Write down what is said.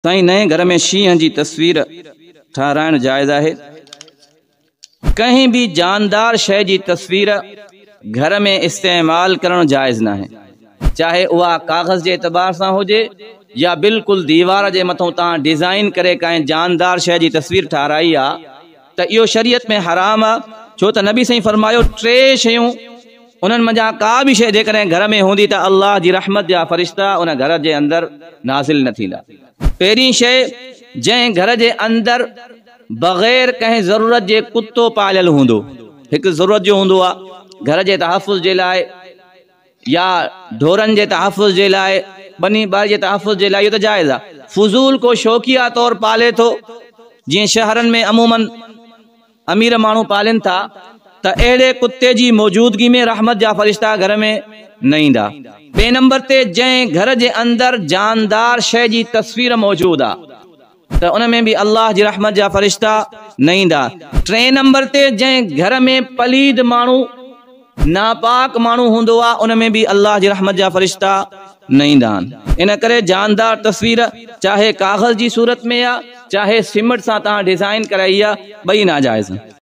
سائين نئين گهر ۾ شينهن جي تصوير ٺهرائڻ جائز آهي؟ ڪنهن به جاندار شيء جي تصوير گهر ۾ استعمال ڪرڻ جائز ناهي، چاهي اها ڪاغذ جي اعتبار سان هجي يا بلڪل ديوار جي مٿون توهان ڊيزائن ڪري ڪنهن جاندار شيء جي تصوير ٺهرائي آ ته اهو شريعت ۾ حرام آ، ڇو ته نبي سائين فرمايو ٽي شيون انهن منجهان ڪا به شيء جيڪڏهن گهر ۾ هوندي ته الله جي رحمت جا فرشتا ان گهر جي اندر نازل نه ٿيندا. پهرين شيء جنهن گهر جي اندر بغير ڪنهن ضرورت جي ڪتو پاليل هوندو، هڪ ضرورت جو هوندو آهي گهر جي تحفظ جي لاء يا ڍورن جي تحفظ جي لاء، ٻني ٻاري جي تحفظ جي لاء اهو ته جائز آهي. فضول ڪو شوقيه طور پالي ٿو جيئن شهرن ۾ عموماً امير ماڻهو پالين ٿا ته اهڙي ڪتي جي موجودگي ۾ رحمت جا فرشتا گهر ۾ نه ايندا. ٻئي نمبر تي جنهن گهر جي اندر جاندار شيء جي تصوير موجود آ ته ان ۾ به الله جي رحمت جا فرشتا نه ايندا. ٽئين نمبر تي جنهن گهر ۾ پليد ماڻهو، ناپاڪ ماڻهو هوندو آ ان ۾ به الله جي رحمت جا فرشتا نه ايندا آهن. ان ڪري جاندار تصوير چاهي ڪاغذ جي صورت ۾ آ چاهي سيمٽ سان توهان ڊزائين ڪرائي آ ٻئي ناجائز آهن.